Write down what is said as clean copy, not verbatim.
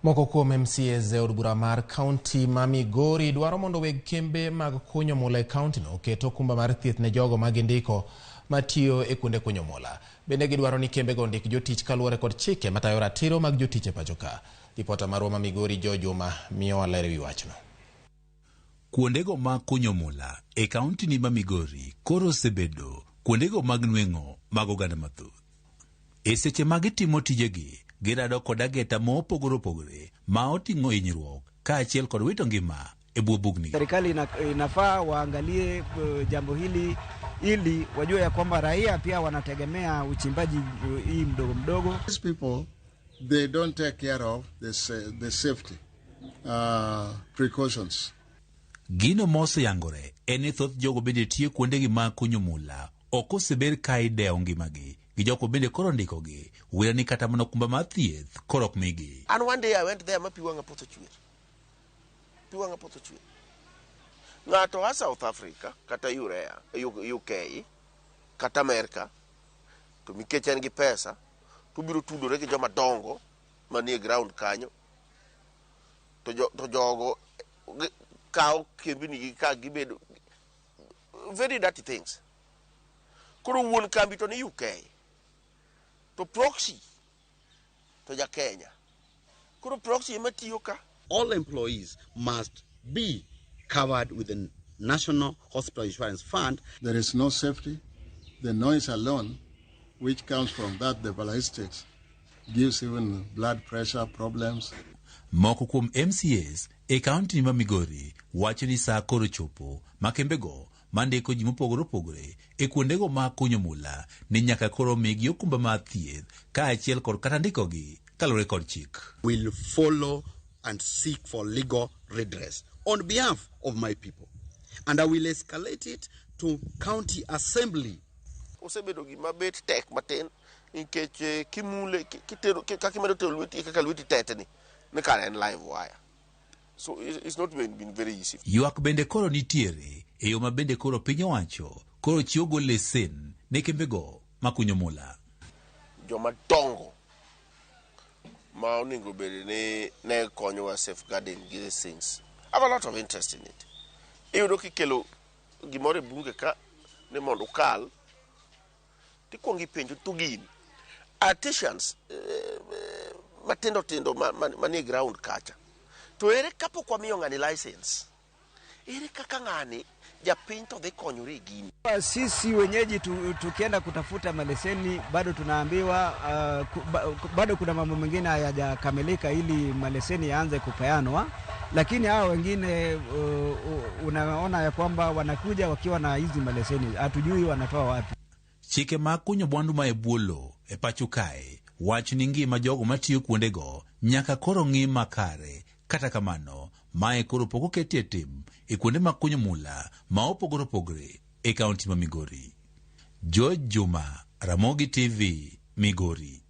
Moko kuom MCAs e od bura mar kaunti ma Migori dwaro mondo weg kembe mag kunyo mula e kauntino oket okumba mar thieth ne jogo ma gindiko matiyo e kuonde kunyo mula. Bende gidwaro ni kembego ondik jotich kaluwore kod chike matayo ratiro mag jotich e pacho ka. Ripota marwa ma Migori Joe Juma miyowa ler e wi wachno. Kuondego mag kunyo mula e kauntini ma Migori koro osebedo kuondego mag nweng'o mag oganda mathoth. E seche ma gitimo tijegi, girado kod ageta mopogore opogore ma oting'o hinyruok kaachiel kod wito ngima e bwo bugni. Serikali inafaa waangalie jambo hili ili wajue ya kwamba raia pia wanategemea uchimbaji hii mdogo mdogo. These people, they don't take care of the safety precautions. Gino moseyangore en ni thoth jogo bende tiyo kuondegi mag kunyo mula ok oseber ka idewo ngimagi gi jogo bende koro ndikogi wira ni kata mana okumba mar thieth koro ok migi. And one day I went there ma pi wang'a potho chwer. Pi wang'a potho chwer. Ng'ato a South Africa kata Urea, UK kata America to nikech en gi pesa to obiro tudore gi joma dongo manie ground kanyo to jogo kawo kembni gi ka gibedo very dirty things. Koro wuon kambi to ni UK to proxy to ja Kenya. Koro proxy ema tiyo ka. All employees must be covered with the National Hospital Insurance Fund. There is no safety. The noise alone, which comes from that, the ballistics, gives even blood pressure problems. Moko kuom MCAs e kaunti ma Migori wacho ni saa koro chopo ma kembego mandiko ji mopogore opogore e kuondego mag kunyo mula ni nyaka koro migi okumba mar thieth kaachiel kod kata ndikogi kaluwore kod chik. Will follow and seek for legal redress on behalf of my people. And I will escalate it to county assembly. Osebedo gima bet tek matin nikech kimule kitero kaka imedo tero lweti kaka lweti tetni ni kare en live wire. So it's not been very easy. Ywak bende koro nitiere e yo ma bende koro piny owacho koro chiwo lesen ne kembego makunyo mula. Joma dongo ma onego bed ni ne konyowa safeguarding these things have a lot of interest in it. Iyudo kikelo gimoro e bunge ka ni mondo ukal tikuongo ipenjo to gini artisans matindo tindo manie ground kacha to ere kapok wamiyo ng'ani license, ere kaka ng'ani japiny to dhi konyore e gini? Sisi wenyeji tukienda kutafuta maleseni bado tunaambiwa bado kuna mambo mengine hayajakamilika ili maleseni yaanze kupeanwa, lakini hao wengine unaona ya kwamba wanakuja wakiwa na hizi maleseni, hatujui wanatoa wapi. Chike mag kunyo mwandu ma e bwo lowo e pacho kae wacho ni ngima jogo matiyo kuondego nyaka koro ng'i makare. Kata kamano, mae koro pok oketie tim e kuonde mag kunyo mula ma opogore opogore e kaunti ma Migori. George Juma, Ramogi TV, Migori.